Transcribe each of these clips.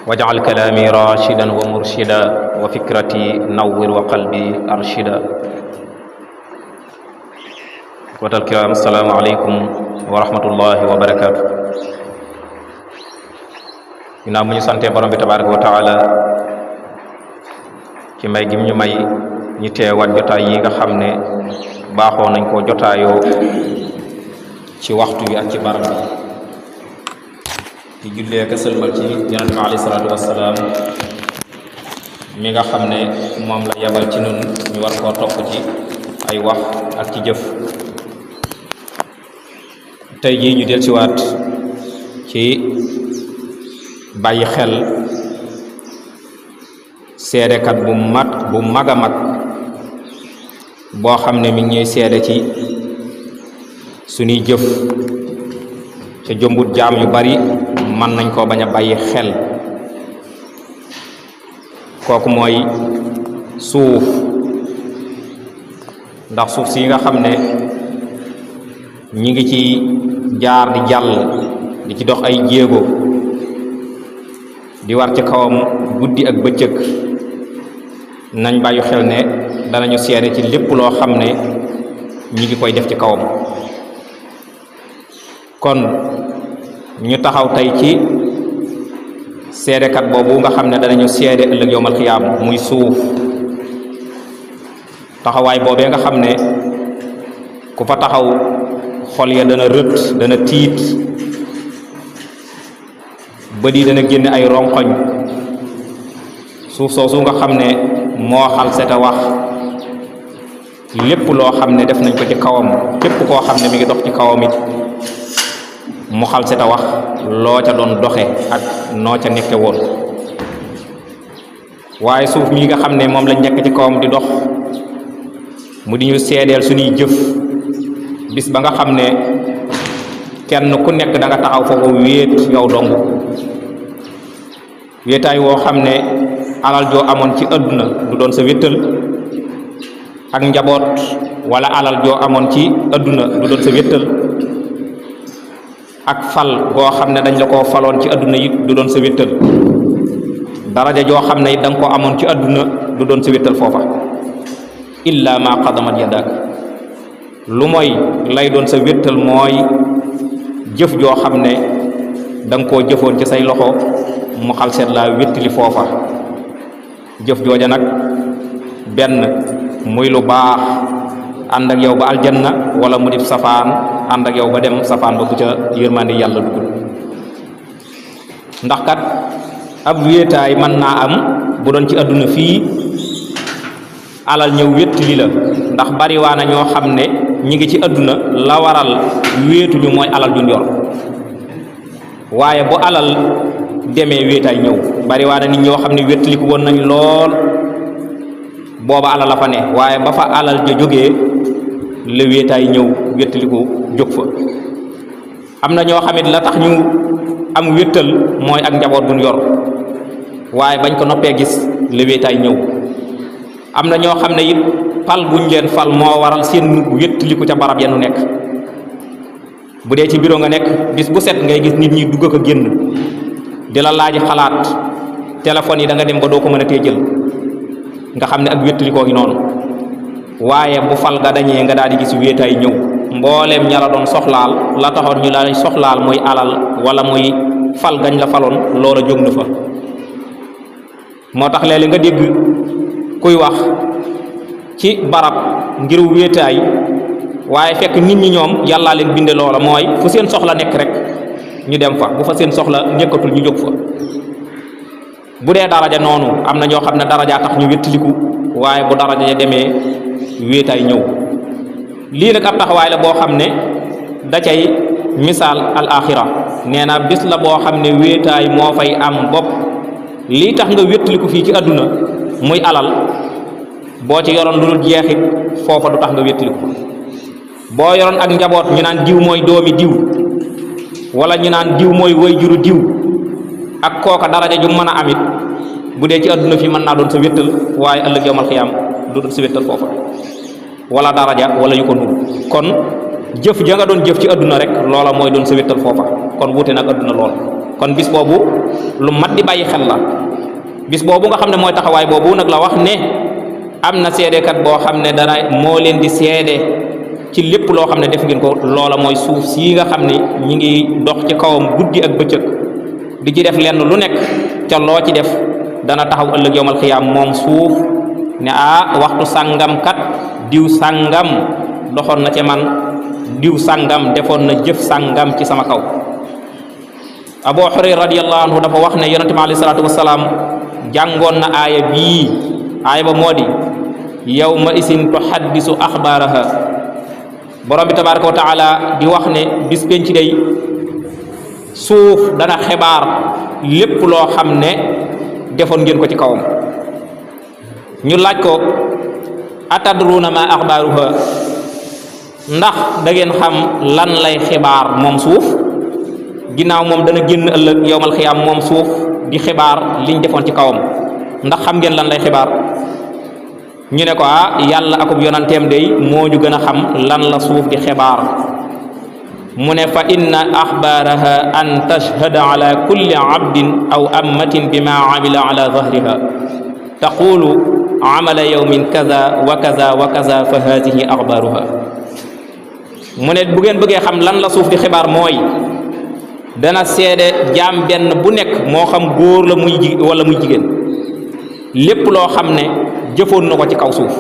waj'al kalaami rashidan wa murshida wa fikrati nawwir wa qalbi arshida. Watal kiram, assalaamu aleykum wa rahmatullahi wa barakaatu. ginnaaw bu ñu santee borom bi tabaraka wa taala ci may gim ñu may ñi teewaat jotaay yi nga xam ne baaxoo nañ koo jotaayoo ci waxtu bi ak ci barab bi di jullee ka sëlmal ci yonent bi alayhi salaatu wassalaam mi nga xam ne moom la yebal ci nun ñu war koo topp ci ay wax ak ci jëf. tey jii ñu del ci waat ci bàyyi xel seedekat bu mag a mag boo xam ne mi ngi ñuy seede ci suñuy jëf ca jombut jaam yu bari mën nañ koo bañ a bàyyi xel. kooku mooy suuf, ndax suuf si nga xam ne ñi ngi ci jaar di jàll di ci dox ay jéego di war ci kawam guddi ak bëccëg, nañ bàyyi xel ne danañu seede ci lépp loo xam ne ñi ngi koy def ci kawam. kon ñu taxaw tey ci seedekat boobu nga xam ne danañu seede ëllëg yowmal xiyaam muy suuf. taxawaay boobee nga xam ne ku fa taxaw xol ya dana rët, dana tiit, bët yi dana génne ay ronkoñ. suuf soosu nga xam ne moo xal seta wax lépp loo xam ne def nañ ko ci kawam, képp koo xam ne mi ngi dox ci kawam it mu xal seta wax loo ca doon doxe ak noo ca nekke woon. waaye suuf mii nga xam ne moom lañ nekk ci kawam di dox mu di ñu seedeel suñuy jëf, bis ba nga xam ne kenn ku nekk da nga taxaw foofu wéet yow dong, wéetaay woo xam ne alal joo amoon ci àdduna du doon sa wéttal, ak njaboot wala alal joo amoon ci àdduna du doon sa wéttal, ak fal goo xam ne dañ la koo faloon ci àdduna it du doon sa wéttal, daraja joo xam ne it da nga koo amoon ci àdduna du doon sa wéttal foofa. illa ma qadamat yadak, lu mooy lay doon sa wéttal mooy jëf joo xam ne da nga koo jëfoon ci say loxo mu xal seet laa wéttali foofa. jëf jooja nag benn muy lu baax ànd ak yow ba aljanna, wala mu dib safaan ànd ak yow ba dem safaan ba bu ca yërmande yàlla dugul. ndax kat ab wéetaay mën naa am bu doon ci àdduna fii alal ñëw wéttali la, ndax bari waa na ñoo xam ne ñi ngi ci àdduna la waral wéetuñu mooy alal juñ yor, waaye bu alal demee wéetaay ñëw. bari waa na nit ñoo xam ne wéttaliku woon nañ lool booba alal la fa ne, waaye ba fa alal ja jógee la wéetaay ñëw, wéttaliku jóg fa. am na ñoo xamit la tax ñu am wéttal mooy ak njaboot buñ yor, waaye bañ ko noppee gis la wéetaay ñëw. am na ñoo xam ne it fal buñ leen fal moo waral seen wéttaliku ca barab ya nu nekk. bu dee ci bureau nga nekk, bis bu set ngay gis nit ñi dugg ko génn di la laaj xalaat, téléphone yi da nga dem ba doo ko mën a tee jël, nga xam ne ak wéttalikoo gi noonu. waaye bu fal ga dañee nga daal di gis wéetaay ñëw, mbooleem ña la doon soxlaal la taxoon ñu la soxlaal muy alal wala muy fal gañ la faloon, loola jóg na fa. moo tax léeg-léeg nga dégg kuy wax ci barab ngir wéetaay, waaye fekk nit ñi ñoom yàllaa leen binde loola, mooy fu seen soxla nekk rek ñu dem fa, bu fa seen soxla nekkatul ñu jóg fa. bu dee daraja noonu, am na ñoo xam ne daraja tax ñu wéttaliku, waaye bu daraja ja demee wéetaay ñëw. lii nag ab taxawaay la boo xam ne da cay misaal al axira, nee na bis la boo xam ne wéetaay moo fay am bopp. lii tax nga wéttaliku fii ci àdduna muy alal, boo ci yoroon lu dul jeexit foofa du tax nga wéttaliku. boo yoroon ak njaboot, ñu naan diw mooy doomi diw, wala ñu naan diw mooy wayjuru diw, ak kooka daraja ju mën a amit, bu dee ci àdduna fii mën naa doon sa wéttal, waaye ëllëg yawmal xiyaam du doon sa wéttal foofa, wala daraja wala yu ko nuru. kon jëf ja nga doon jëf ci àdduna rek loola mooy doon sa wéttal foofa, kon wuute nag àdduna lool. kon bis boobu lu mat di bàyyi xel la. bis boobu nga xam ne mooy taxawaay boobu nag la wax ne am na seedekat boo xam ne dana moo leen di seede ci lépp loo xam ne def ngeen ko. loola mooy suuf sii nga xam ne ñi ngi dox ci kawam guddi ak bëccëg di ci def lenn lu nekk ca loo ci def dana taxaw ëllëg yowmal xiyaam moom suuf ne waxtu sàngam kat diw sàngam doxoon na ci man, diw sàngam defoon na jëf sàngam ci sama kaw. Abu Hurayra radiyallahu anhu dafa wax ne yonente bi alayhi salaatu wasalaam jàngoon na aaya bii. aaya ba moo di yawma isin tuhaddisu axbaaraha. borom bi tabaraka wa taala di wax ne bis penc day suuf dana xibaar lépp loo xam ne defoon ngeen ko ci kawam. ñu laaj ko atadruuna ma axbaaruha, ndax da ngeen xam lan lay xibaar moom suuf, ginnaaw moom dana génn ëllëg yowmal xiyaam moom suuf di xibaar liñ defoon ci kawam, ndax xam ngeen lan lay xibaar? ñu ne ko yàlla akub yonanteem day moo ñu gën a xam lan la suuf di xibaar. mu ne fa inna axbaaraha an tashhada ala kulli abdin aw ammatin bima amila ala zahriha taqulu amala yawmin kaza wa kaza wa kaza fa hadihi axbaaruha. mu ne bu ngeen bëggee xam lan la suuf di xibaar mooy dana seede jaam benn bu nekk moo xam góor la muy wala muy jigéen lépp loo xam ne jëfoon na ko ci kaw suuf.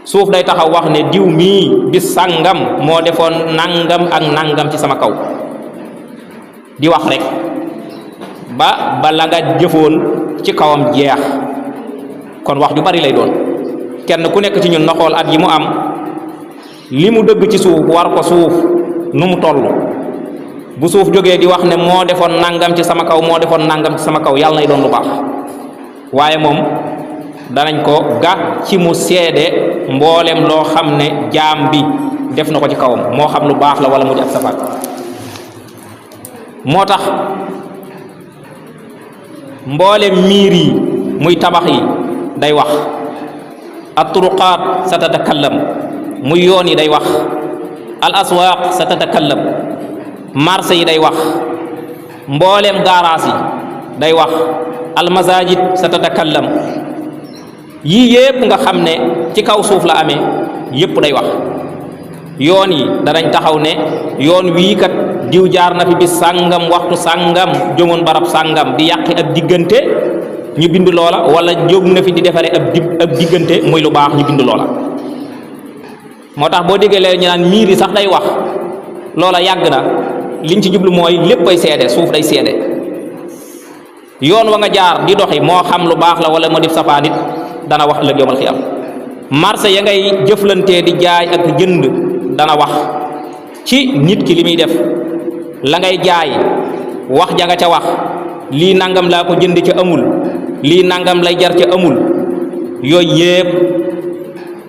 suuf day taxaw wax ne diw mii bis sàngam moo defoon nangam ak nangam ci sama kaw, di wax rek ba la nga jëfoon ci kawam jeex. kon wax ju bari lay doon. kenn ku nekk ci ñun na xool at yi mu am, li mu dëgg ci suuf war ko suuf nu mu toll. bu suuf jógee di wax ne moo defoon nangam ci sama kaw, moo defoon nangam ci sama kaw, yàlla nay doon lu baax. waaye moom danañ ko ga ci mu seede mboolem loo xam ne jaam bi def na ko ci kawam, moo xam lu baax la wala mu di ab safaat. moo tax mboolem miir yi muy tabax yi day wax, at-turuqaat sa tatakallam muy yoon yi day wax, al aswaaq sa tatakallam marché yi day wax, mboolem gaaraas yi day wax, al masajid sa tatakallam. yii yépp nga xam ne ci kaw suuf la amee yépp day wax. yoon yi danañ taxaw ne yoon wii kat diw jaar na fi bis sàngam waxtu sàngam jógoon barab sàngam di yàqi ab diggante, ñu bind loola, wala jóg na fi di defare ab diggante muy lu baax, ñu bind loola. moo tax boo déggee leen ñu naan miir yi sax day wax, loola yàgg na. liñ ci jublu mooy lépp ay seede, suuf day seede. yoon wa nga jaar di doxi moo xam lu baax la wala moo def safaan it dana wax ëllëg yawmal xiyaam. marché ya ngay jëflantee di jaay ak jënd dana wax ci nit ki li muy def, la ngay jaay wax ja nga ca wax, lii nangam laa ko jënd ca amul, lii nangam lay jar ca amul. yooyu yépp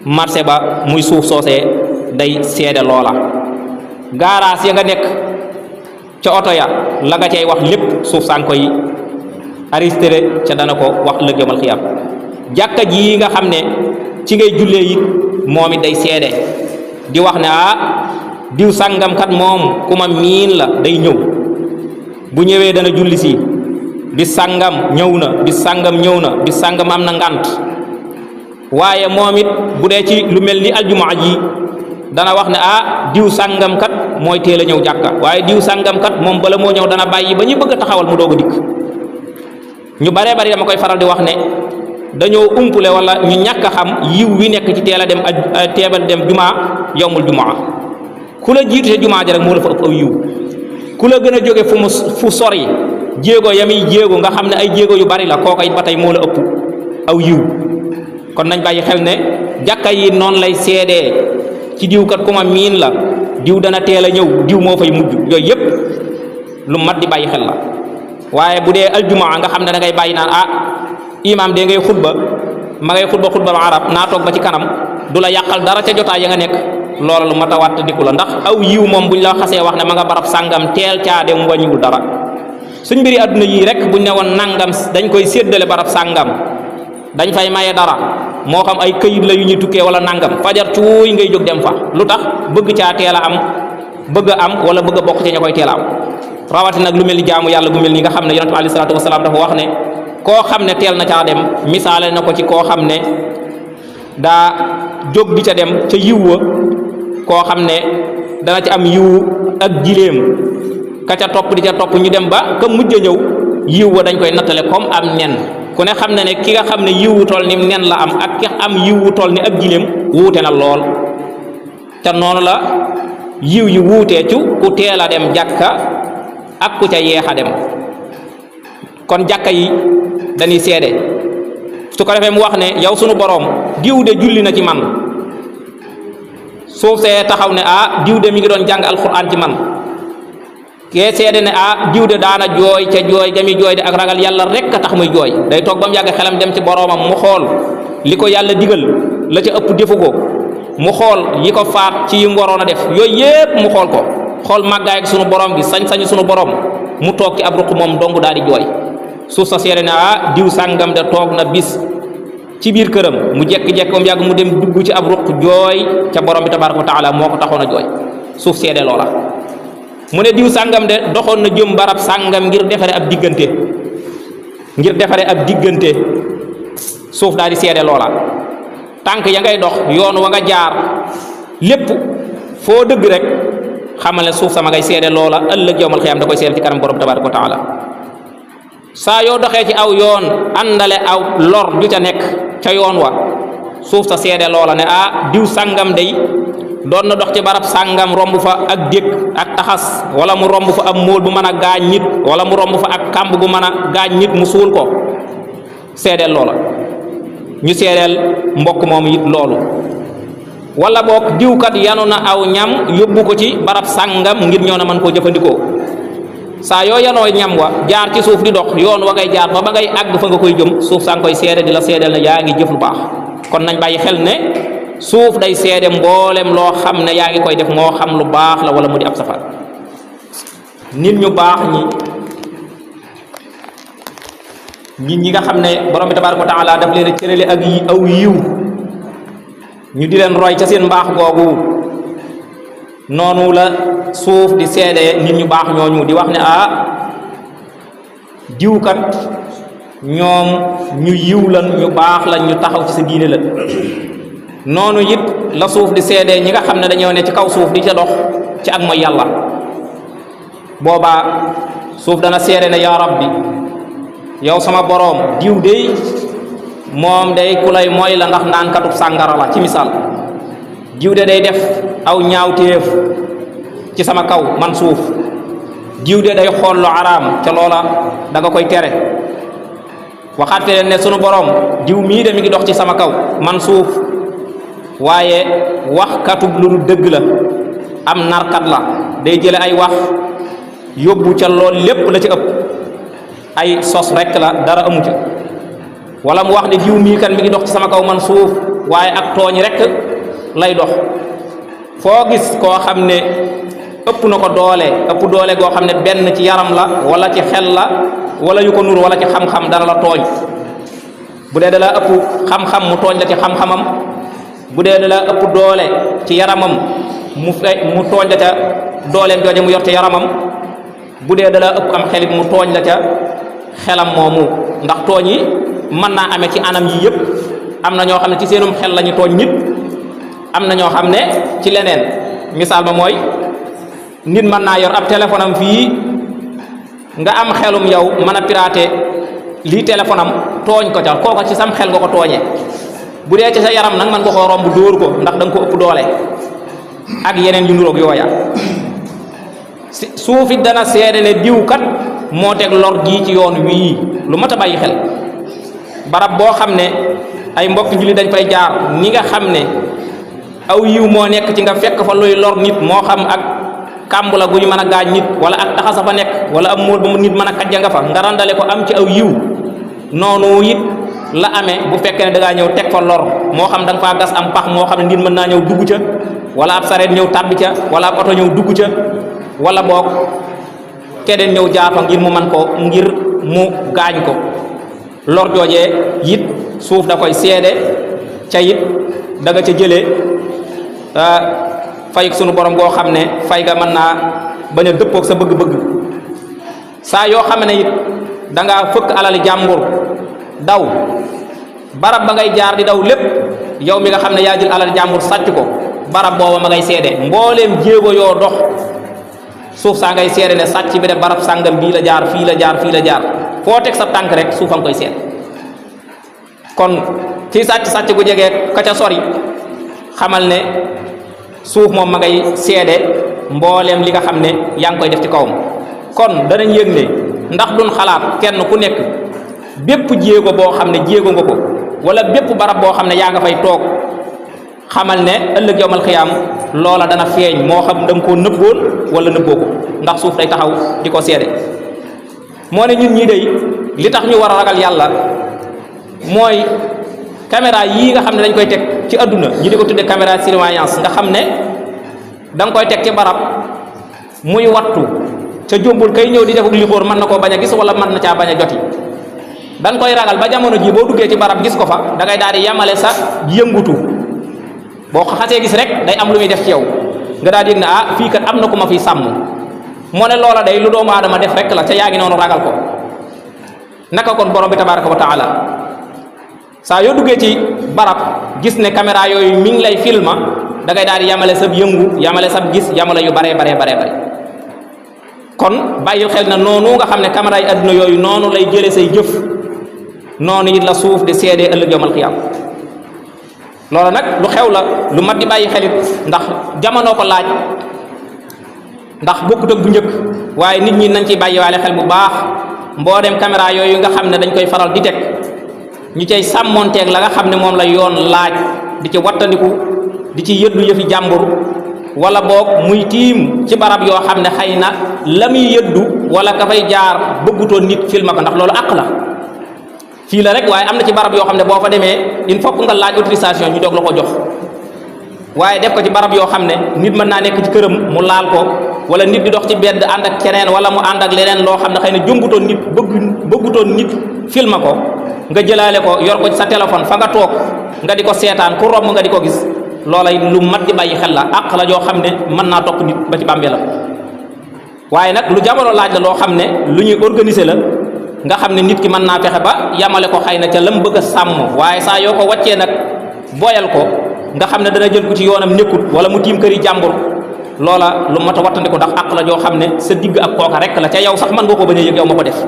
marché ba muy suuf soosee day seede loola. gaaraas ya nga nekk ca oto ya la nga cay wax lépp suuf saa ngi koy arrêté ca dana ko wax ëllëg yawmal xiyaam. jàkka ji nga xam ne ci ngay jullee it moom it day seede di wax ne diw sàngam kat moom ku ma miin la, day ñëw bu ñëwee dana julli si bis sàngam ñëw na, bis sàngam ñëw na, bis sàngam am na ngànt. waaye moom it bu dee ci lu mel ni aljumaa ji dana wax ne diw sàngam kat mooy teel a ñëw jàkka, waaye diw sàngam kat moom bala moo ñëw dana bàyyi ba ñu bëgg a taxawal mu doog a dikk. ñu baree bari dama koy faral di wax ne dañoo umpule wala ñu ñàkk a xam yiw wi nekk ci teel a dem jumaa yowmul jumaa. ku la jiitu te jumaa ji rek moo la fa ëpp aw yiw, ku la gën a jóge fu sori jéego yami jéego nga xam ne ay jéego yu bari la, kooka it ba tey moo la ëpp aw yiw. kon nañ bàyyi xel ne jàkka yi noonu lay seedee ci diw kat ku ma miin la, diw dana teel a ñëw, diw moo fay mujj. yooyu yépp lu mat di bàyyi xel la. waaye bu dee aljumaa nga xam ne da ngay bàyyi naan imaam de ngay xutba ma ngay xutba arab naa toog ba ci kanam, du la yàqal dara ca jotaay ya nga nekk, loola lu mat a watt diku la. ndax aw yiw moom buñ la xasee wax ne ma nga barab sàngam teel caa dem wàññiwul dara. suñ mbiri àdduna yii rek buñ ne woon nangam dañ koy séddale barab sàngam, dañ fay maye dara, moo xam ay këyit la yu ñuy tukkee wala nangam, fajar cuuy ngay jóg dem fa. lu tax? bëgg caa teel a am, bëgg a am wala bëgg a bokk ci ña koy teel a am. rawati nag lu mel ni jaamu yàlla gu mel ni nga xam ne yonent bi alayhi salaatu wasalaam dafa wax ne koo xam ne teel na caa dem misaale na ko ci koo xam ne daa jóg di ca dem ca yiw wa koo xam ne dana ci am yiwu ak giléem ka ca topp di ca topp ñu dem ba ka mujj a ñëw yiw wa dañ koy nattale comme am nen ku ne xam ne ne ki nga xam ne yiwu toll ni nen la am ak ki am yiwu toll ni ak giléem wuute na lool te noonu la yiw yi wuutee ci ku teel a dem jàkka ak ku ca yeex a dem kon jàkka yi dañuy seede su ko defee mu wax ne yow sunu boroom diw de julli na ci man suuf see taxaw ne diw de mi ngi doon jàng alxuraan ci man kee seede ne diw de daana jooy ca jooy gami jooy de ak ragal yàlla rek a tax muy jooy day toog ba mu yàgg xelam dem ci boroomam mu xool li ko yàlla digal la ca ëpp defu ko mu xool yi ko faat ci yim waroon a def yooyu yépp mu xool ko xool màggaay ak sunu borom gi sañ-sañu sunu borom mu toog ci ab ruq moom dong daal di jooy suuf sa seede ne diw sàngam de toog na bis ci biir këram mu jekk-jekk ba mu yàgg mu dem dugg ci ab ruq jooy ca borom bi tabaraka wa taala moo ko taxoon a jooy suuf seede loola mu ne diw sàngam de doxoon na jëm barab sàngam ngir defare ab diggante suuf daal di seede loola tànk ya ngay dox yoon wa nga jaar lépp foo dëgg rek xamal ne suuf sama ngay seede loola ëllëg yawmal xiyaam da koy seede ci kanam borom tabaraka wa taala saa yoo doxee ci aw yoon àndale aw lor ju ca nekk ca yoon wa suuf sa seede loola ne diw sàngam day doon na dox ci barab sàngam romb fa ak dékk ak taxas wala mu romb fa ab móol bu mën a gaañ nit wala mu romb fa ak kàmb gu mën a gaañ nit mu suul ko seedeel loola ñu seedeel mbokk moom it loolu wala boog diwkat yanu na aw ñam yóbbu ko ci barab sàngam ngir ñoo na mën koo jëfandikoo saa yoo yanoo ñam wa jaar ci suuf di dox yoon wa ngay jaar ba ngay àgg fa nga koy jëm suuf saa nga koy seede di la seedeel ne yaa ngi jëf lu baax kon nañ bàyyi xel ne suuf day seede mboolem loo xam ne yaa ngi koy def moo xam lu baax la wala mu di ab safar nit ñu baax ñi nga xam ne borom bi tabaaraka wa taala daf leen a cërale ak aw yiw ñu di leen roy ca seen mbaax googu noonu la suuf di seede nit ñu baax ñooñu di wax ne diwkat ñoom ñu yiw lan ñu baax lañ ñu taxaw ci sa diine la noonu it la suuf di seede ñi nga xam ne dañoo ne ci kaw suuf di ca dox ci ak mooy yàlla boobaa suuf dana seede ne yaa rabbi yow sama boroom diw dey moom day ku lay mooy la ndax naan katub sàngara la ci misaal diw de day def aw ñaawteef ci sama kaw man suuf diw de day xool lu araam ca loola da nga koy tere waxaate leen ne sunu boroom diw mii de mi ngi dox ci sama kaw man suuf waaye wax katub lu du dëgg la am narkat la day jële ay wax yóbbu ca lool lépp la ci ëpp ay sos rekk la dara amu ca wala mu wax ne diw mii kan mi ngi dox ci sama kaw man suuf waaye ak tooñ rekk lay dox foo gis koo xam ne ëpp na ko doole goo xam ne benn ci yaram la wala ci xel la wala yu ko nur wala ci xam-xam dara la tooñ bu dee da la ëpp xam-xam mu tooñ la ci xam-xamam bu dee da la ëpp doole ci yaramam mu tooñ la ca dooleem jooje mu yor ca yaramam bu dee da la ëpp am xelit mu tooñ la ca xelam moomu ndax tooñ yi mën naa amee ci anam yi yëpp am na ñoo xam ne ci seenum xel la ñu tooñ nit am na ñoo xam ne ci leneen misaal ma mooy nit mën naa yor ab téléphone am fii nga am xelum yow mën a pirater lii téléphone am tooñ ko ca kooko ci sam xel nga ko tooñee bu dee ci sa yaram nag man nga koo romb dóor ko ndax da nga ko ëpp doole ak yeneen yu nuroog yooya suufit dana seede ne diw kat moo teg lor jii ci yoon wii lu mat a bàyyi xel barab boo xam ne ay mbokk julli dañ fay jaar ni nga xam ne aw yiw moo nekk ci nga fekk fa luy lor nit moo xam ak kàmb la gu ñu mën a gaañ nit wala ak taxasa fa nekk wala am móol ba mu nit mën a kajja nga fa nga randale ko am ci aw yiw noonu it la amee bu fekkee ne da ngaa ñëw teg fa lor moo xam da nga faa gas am pax moo xam ne nit mën naa ñëw dugg ca wala ab sareet ñëw tàbbi ca wala ab oto ñëw dugg ca wala boog keneen ñëw jaar fa ngir mu man ko ngir mu gaañ ko lor joojee it suuf da koy seede ca it da nga ca jëlee fay sunu borom goo xam ne fay ga mën naa bañ a dëppoog sa bëgg-bëgg saa yoo xam ne it da ngaa fëkk alali jàmbur daw barab ba ngay jaar di daw lépp yow mi nga xam ne yaa jël alali jàmbur sàcc ko barab booba ma ngay seede mbooleem jéego yoo dox suuf saa ngay seede ne sàcc bi de barab sàngam bii la jaar fii la jaar fii la jaar foo teg sa tànk rek suufam koy seede kon ci sàcc gu jege ka ca sori xamal ne suuf moom ma ngay seede mbooleem li nga xam ne yaa ngi koy def ci kawam kon danañ yëg ne ndax duñ xalaat kenn ku nekk bépp jéego boo xam ne jéego nga ko wala bépp barab boo xam ne yaa nga fay toog xamal ne ëllëg yawmal xiyaam loola dana feeñ moo xam da nga koo nëbboon wala nëbboo ko ndax suuf day taxaw di ko seede moo ne ñun ñii day li tax ñu war a ragal yàlla mooy caméra yii nga xam ne dañ koy teg ci adduna ñi di ko tudde caméra surveillance nga xam ne da nga koy teg ci barab muy wattu ca jombul kay ñëw di defuk lixóor mën na koo bañ a gis wala mën na caa bañ a joti dañ koy ragal ba jamono ji boo duggee ci barab gis ko fa da ngay daal di yamale sa yëngutu boo ko xasee gis rek day am lu muy def ci yow nga daal di yëg ne ah fii kat am na ku ma fiy sàmm moo ne loola day lu doomu aadama def rek la ca yaa ngi noonu ragal ko naka kon borom bi tabaraka wa taala saa yoo duggee ci barab gis ne caméra yooyu mi ngi lay filma da ngay daal di yamale sab yëngu yamale sab gis yamale yu bare kon bàyyil xel na noonu nga xam ne caméra yi adduna yooyu noonu lay jëlee say jëf noonu it la suuf di seedee ëllëg yawmal qiyaam loola nag lu xew la lu mat di bàyyi xelit ndax jamono ko laaj ndax bokkut ak bu njëkk waaye nit ñi nañ ciy bàyyi waale xel bu baax mbooleem caméra yooyu nga xam ne dañ koy faral di teg ñu cay sàmmonteeg la nga xam ne moom la yoon laaj di ci wattandiku di ci yëddu yëfi jàmbur wala boog muy tiim ci barab yoo xam ne xëy na la muy yëddu wala ka fay jaar bëggutoon nit filma ko ndax loolu àq la fii la rek waaye am na ci barab yoo xam ne boo fa demee il faut nga laaj autorisation ñu doog la ko jox waaye def ko ci barab yoo xam ne nit mën naa nekk ci këram mu laal ko wala nit di dox ci bedd ànd ak keneen wala mu ànd ak leneen loo xam ne xëy na jombutoon nit bëggutoon nit filma ko nga jëlaale ko yor ko ci sa téléphone fa nga toog nga di ko seetaan ku romb nga di ko gis loola lu mat di bàyyi xel la àq la joo xam ne mën naa topp nit ba ci bàmbeelam waaye nag lu jamono laaj la loo xam ne lu ñuy organiser la nga xam ne nit ki mën naa fexe ba yamale ko xëy na ca lam bëgg a sàmm waaye saa yoo ko wàccee nag boyal ko nga xam ne dana jël ko ci yoonam nekkut wala mu tiim këri jàmbur loola lu mat a wattandiku ndax àq la joo xam ne sa digg ak kooka rek la ca yow sax mën nga ko bañ a yëg yow ma ko def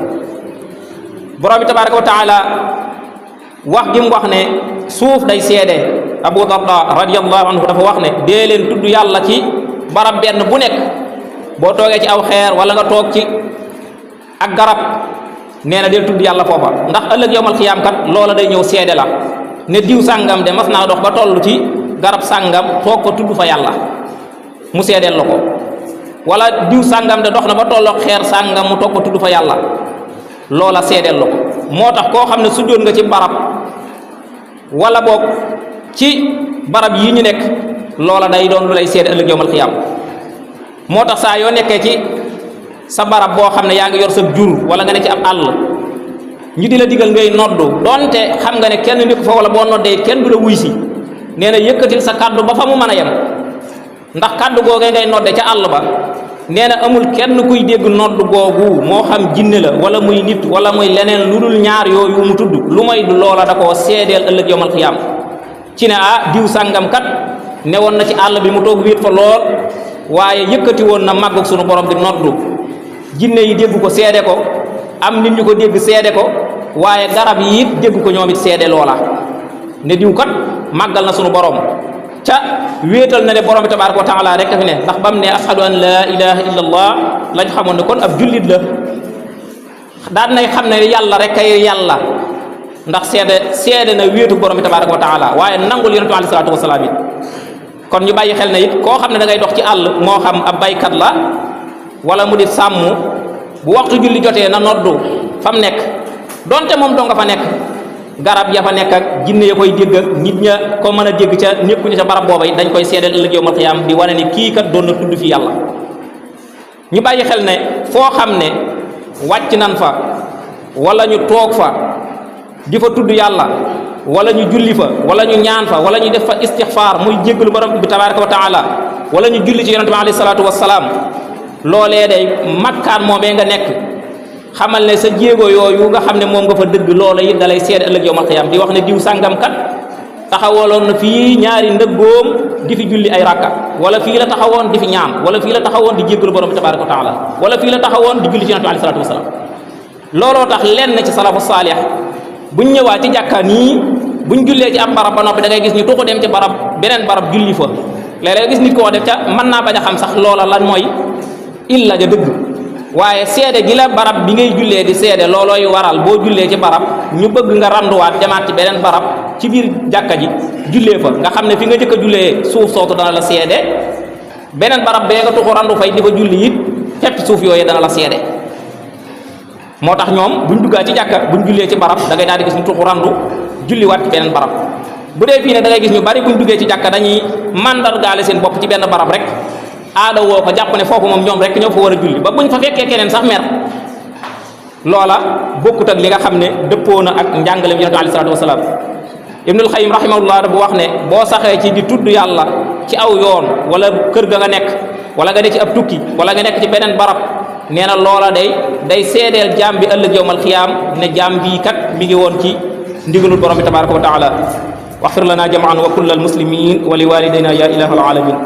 borom bi tabaraka wa taala wax gi mu wax ne suuf day seede Abu Darda radiyallahu anhu dafa wax ne dee leen tudd yàlla ci barab benn bu nekk boo toogee ci aw xeer wala nga toog ci ak garab nee na deel tudd yàlla foofa ndax ëllëg yowmal xiyaam kat loola day ñëw seede la ne diw sàngam de mas naa dox ba toll ci garab sàngam toog ko tudd fa yàlla mu seedeel la ko wala diw sàngam de dox na ba tolloog xeer sàngam mu toog ko tudd fa yàlla loola seedeel la ko moo tax koo xam ne sujjóot nga ci barab wala boog ci barab yi ñu nekk loola day doon lu lay seede ëllëg yowmal xiyaam moo tax saa yoo nekkee ci sa barab boo xam ne yaa ngi yor sa jur wala nga ne ci ab àll ñu di la digal ngay noddu donte xam nga ne kenn nekku fa wala boo noddee kenn du la wuy si nee na yëkkatil sa kàddu ba fa mu mën a yem ndax kàddu googee ngay nodde ca àll ba nee na amul kenn kuy dégg nodd googu moo xam jinne la wala muy nit wala muy leneen lu dul ñaar yooyu mu tudd lu may du loola da koo seedeel ëllëg yowmal xiyaam ci ne ah diw sàngam kat ne woon na ci àll bi mu toog wéet fa lool waaye yëkkati woon na màggug sunu borom di noddu jinne yi dégg ko seede ko am nit ñu ko dégg seede ko waaye garab yi it dégg ko ñoom it seede loola ne diw kat màggal na sunu borom ca wéetal na ne borom bi tabaraka wa taala rek fi ne ndax bam ne ashhadu an laa ilaha illa allah lañ xamoon ne kon ab jullit la daan nay xam ne yàlla rek kay yàlla ndax seede na wéetu borom bi tabaraka wa taala waaye nangul yonent bi alayhi salaatu wasalaam it kon ñu bàyyi xel ne it koo xam ne da ngay dox ci àll moo xam ab baykat la wala mu di sàmm bu waxtu julli jotee na noddu fa mu nekk donte moom doo nga fa nekk garab ya fa nekk ak jinne ya koy dégg ak nit ña ko mën a dégg ca nekkuñu ca barab booba it dañ koy seedeel ëllëg yawmal qiyaam di wane ni kii kat doon na tudd fi yàlla ñu bàyyi xel ne foo xam ne wàcc nan fa wala ñu toog fa di fa tudd yàlla wala ñu julli fa wala ñu ñaan fa wala ñu def fa istixfaar muy jéggalu borom bi tabaraka wa taala wala ñu julli ci yonente bi alayhi salaatu wassalaam loolee day makkaan moomee nga nekk xamal ne sa jéego yooyu nga xam ne moom nga fa dëgg loola it dalay seede ëllëg yowmal xiyaam di wax ne diw sàngam kat taxawaloon na fii ñaari ndëggoom di fi julli ay rakka wala fii la taxawoon di fi ñaan wala fii la taxawoon di jéggalu borom bi tabaraka wa taala wala fii la taxawoon di julli ci yonent bi alayhi salaatu wasalaam looloo tax lenn ci salafu saalih buñ ñëwaat ci jàkka nii buñ jullee ci ab barab ba noppi da ngay gis ñu tuxu dem ci barab beneen barab julli fa léeg-léeg gis nit koo def ca mën naa bañ a xam sax loola lan mooy illa ja dëgg waaye seede gi la barab bi ngay jullee di seede loolooy waral boo jullee ci barab ñu bëgg nga randuwaat demaat ci beneen barab ci biir jàkka ji jullee fa nga xam ne fi nga jëkk a jullee suuf sootu dana la seede beneen barab bee nga tuxu randu fay di fa julli it fépp suuf yooyu dana la seede moo tax ñoom buñ duggaa ci jàkka buñ jullee ci barab da ngay daal di gis ñu tuxu randu julliwaat ci beneen barab bu dee fii ne da ngay gis ñu bari buñ duggee ci jàkka dañuy mandargaale seen bopp ci benn barab rek aada woo ko jàpp ne foofu moom ñoom rek ñoo fa war a julli ba buñ fa fekkee keneen sax mer loola bokkut ak li nga xam ne dëppoo na ak njàngaleem yonent bi alayhi salaatu wasalaam ibnul xayim rahimahullah bu wax ne boo saxee ci di tudd yàlla ci aw yoon wala kër ga nga nekk wala nga ne ci ab tukki wala nga nekk ci beneen barab nee na loola day seedeel jaam bi ëllëg yowmal xiyaam ne jaam bii kat mi ngi woon ci ndigalul borom bi tabaraka wa taala waxfir lana jamaan wa kullal muslimin wa li walidayna ya ilaha al alamin